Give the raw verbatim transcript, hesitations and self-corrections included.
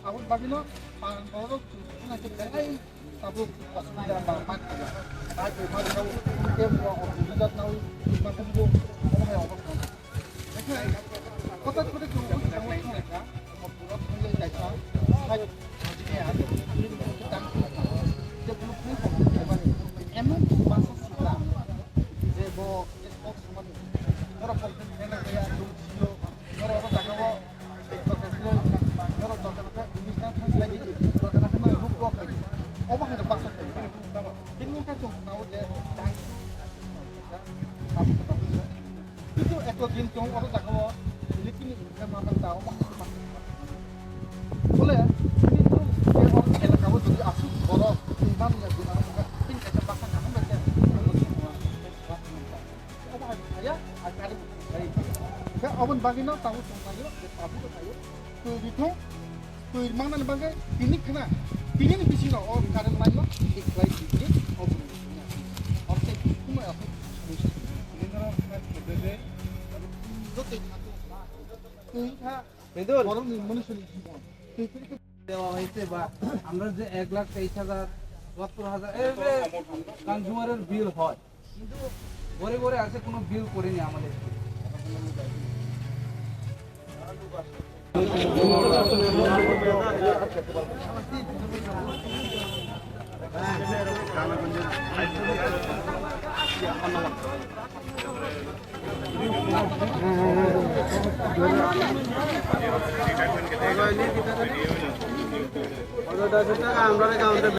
Aboni bagwino, ah, borok chwng belai tabuk osubida ba mat kaya. Bai khe ma rwkha, tei bo osubida nawi ma tongo, omo hai obostha. Haikhe kotor kotor chwng obo thangwi thanglaikha, omo borok thangwi kaisa hai je borok thangwi thanglaikha, emon masa sukha je bo kok samani norok kok thangwi thanglaikha, norok oro jaga o Kintu eto din tong oro jaga o electric ni income ma ta omo. Bole kintu oro elaka o jodi asuk borok twi man ya din aro tin kata basa kaham bai khe. Obo hai saya, hai kari. Khe oboni bagwino tabuk tonglaio, je tabuk tonglaio. Twi bithung, twi mangnani bagwi tini khna, tinini bisingo o current line no thik khlai di, oboni bisingo. Omo tei kuma asuk solution. Joto twi kha, Mridul. Borokni manushni jibon. Twi twi khe দেওয়া হয়েছে বা আমরা যে এক লাখ তেইশ হাজার, চুয়াত্তর হাজার, এই যে কনজিউমারের বিল হয়, কিন্তু ঘরে ঘরে আছে, কোনো বিল করেনি আমাদের।